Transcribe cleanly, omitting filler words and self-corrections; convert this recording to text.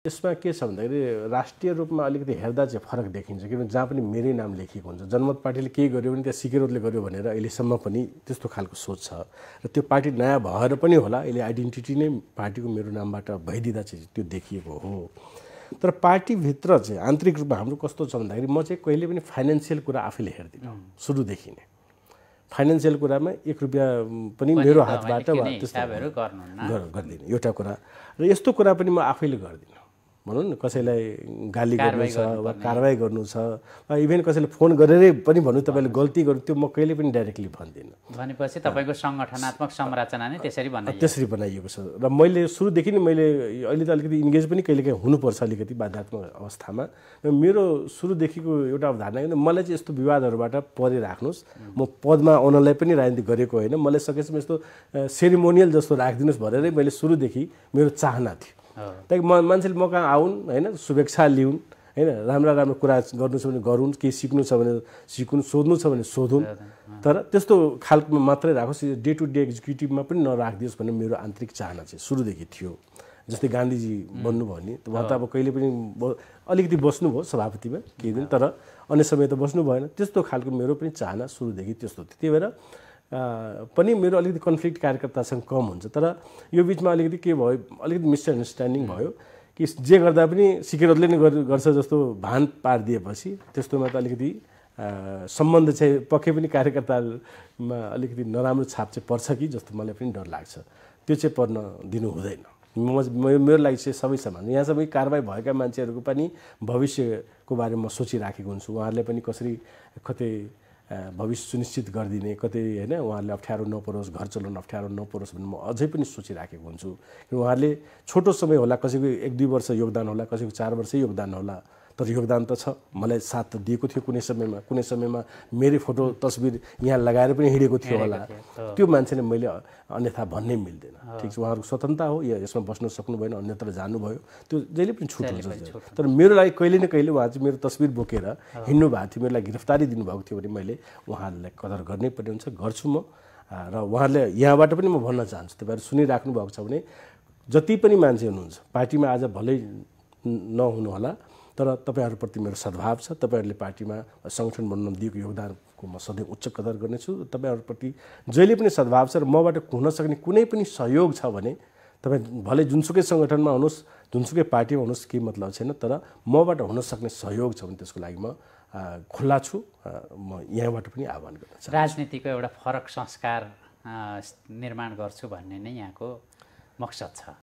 यसमा के छ भन्दाखेरि राष्ट्रिय रूपमा अलिकति हेर्दा चाहिँ फरक देखिन्छ किनभने जहाँ पनि मेरै नाम लेखिएको हुन्छ। जनमत पार्टीले केही गर्यो भने त्यहाँ सिकेरोले गर्यो भनेर अहिलेसम्म पनि त्यस्तो खालको सोच छ र त्यो पार्टी नयाँ भएर पनि होला अहिले आइडेन्टिटी नै पार्टीको मेरो नामबाट भइदिँदा चाहिँ त्यो देखिएको हो। तर पार्टीभित्र चाहिँ आन्तरिक रूपमा हाम्रो कस्तो छ भन्दाखेरि म चाहिँ कहिले पनि फाइनेन्सियल कुरा आफैले हेर्दिनँ सुरुदेखि नै। फाइनेन्सियल कुरामा 1 रुपैयाँ पनि मेरो हातबाट वा त्यस्तो गर्दिनँ एउटा कुरा। र यस्तो कुरा पनि म आफैले गर्दिनँ। भनौँ न कसैलाई गाली गर्नु छ वा कारवाही गर्नु छ वा इभेन कसैले फोन गरेरै पनि भन्नु तपाईँले गल्ती गर्नु त्यो म कहिले पनि डाइरेक्टली भन्दिनँ। भनेपछि तपाईँको सङ्गठनात्मक संरचना नै त्यसरी बनाइएको छ। र मैले सुरुदेखि नै मैले अहिले त अलिकति इन्गेज पनि कहिलेकाहीँ हुनुपर्छ अलिकति बाध्यात्मक अवस्थामा। र मेरो सुरुदेखिको एउटा अवधारणा कि मलाई चाहिँ यस्तो विवादहरूबाट परे राख्नुहोस्, म पदमा आउनलाई पनि राजनीति गरेको होइन, मलाई सकेसम्म यस्तो सेरिमोनियल जस्तो राखिदिनुहोस् भनेरै मैले सुरुदेखि मेरो चाहना थियो। ताकि मान्छेले मौका आउन् होइन, शुभेच्छा लिउन् होइन, राम्रो कुरा गर्नु छ भने गरून्, केही सिक्नु छ भने सिकुन्, सोध्नु छ भने सोधुन्। तर त्यस्तो खालको मात्रै राखोस्, डे टु डे एक्जिक्युटिभमा पनि नराखिदियोस् भन्ने मेरो आन्तरिक चाहना चाहिँ सुरुदेखि थियो। जस्तै गान्धीजी बन्नुभयो नि उहाँ त अब कहिले पनि अलिकति बस्नुभयो सभापतिमा केही दिन, तर अन्य समय त बस्नु भएन। त्यस्तो खालको मेरो पनि चाहना सुरुदेखि त्यस्तो थियो। त्यही भएर पनि मेरो अलिकति कन्फ्लिक्ट कार्यकर्तासँग कम हुन्छ। तर यो बिचमा अलिकति के भयो, अलिकति मिसअन्डरस्ट्यान्डिङ भयो कि जे गर्दा पनि सिकेरले नै गर्छ जस्तो भान पारिदिएपछि त्यस्तोमा त अलिकति सम्बन्ध चाहिँ पक्कै पनि कार्यकर्तामा अलिकति नराम्रो छाप चाहिँ पर्छ कि जस्तो मलाई पनि डर लाग्छ। त्यो चाहिँ पर्न दिनु हुँदैन। मेरो लागि चाहिँ सबै समान। यहाँ सबै कारबाही भएका मान्छेहरूको पनि भविष्यको बारेमा म सोचिराखेको हुन्छु। उहाँहरूले पनि कसरी कतै भविष्य सुनिश्चित गरिदिने, कतै होइन उहाँहरूले अप्ठ्यारो नपरोस्, घर चलाउन अप्ठ्यारो नपरोस् भन्ने म अझै पनि सोचिराखेको हुन्छु। उहाँहरूले छोटो समय होला, कसैको 1-2 वर्ष योगदान होला, कसैको 4 वर्षै योगदान होला, तर योगदान त छ। मलाई साथ त दिएको थियो कुनै समयमा मेरै फोटो तस्बिर यहाँ लगाएर पनि हिँडेको थियो होला। त्यो मान्छेले मैले अन्यथा भन्नै मिल्दैन। ठिक छ, उहाँहरूको स्वतन्त्रता हो, यसमा बस्न सक्नु भएन, अन्यत्र जानुभयो, त्यो जहिले पनि छुट हुन्छ। तर मेरो लागि कहिले न कहिले उहाँ चाहिँ मेरो तस्बिर बोकेर हिँड्नु भएको थियो, मेरो लागि गिरफ्तारी दिनुभएको थियो भने मैले उहाँहरूलाई कदर गर्नै पर्ने हुन्छ, गर्छु म। र उहाँहरूले यहाँबाट पनि म भन्न चाहन्छु, तपाईँहरू सुनिराख्नु भएको छ भने जति पनि मान्छे हुनुहुन्छ पार्टीमा आज भलै नहुनु होला, तर तपाईँहरूप्रति मेरो सद्भाव छ। तपाईँहरूले पार्टीमा सङ्गठन बन्न दिएको योगदानको म सधैँ उच्च कदर गर्नेछु। तपाईँहरूप्रति जहिले पनि सद्भाव छ र मबाट हुन सक्ने कुनै पनि सहयोग छ भने तपाईँ भले जुनसुकै सङ्गठनमा हुनुहोस्, जुनसुकै पार्टीमा हुनुहोस्, केही मतलब छैन, तर मबाट हुन सक्ने सहयोग छ भने त्यसको लागि म खुल्ला छु। म यहाँबाट पनि आह्वान गर्न चाहन्छु। राजनीतिको एउटा फरक संस्कार निर्माण गर्छु भन्ने नै यहाँको मकसद छ।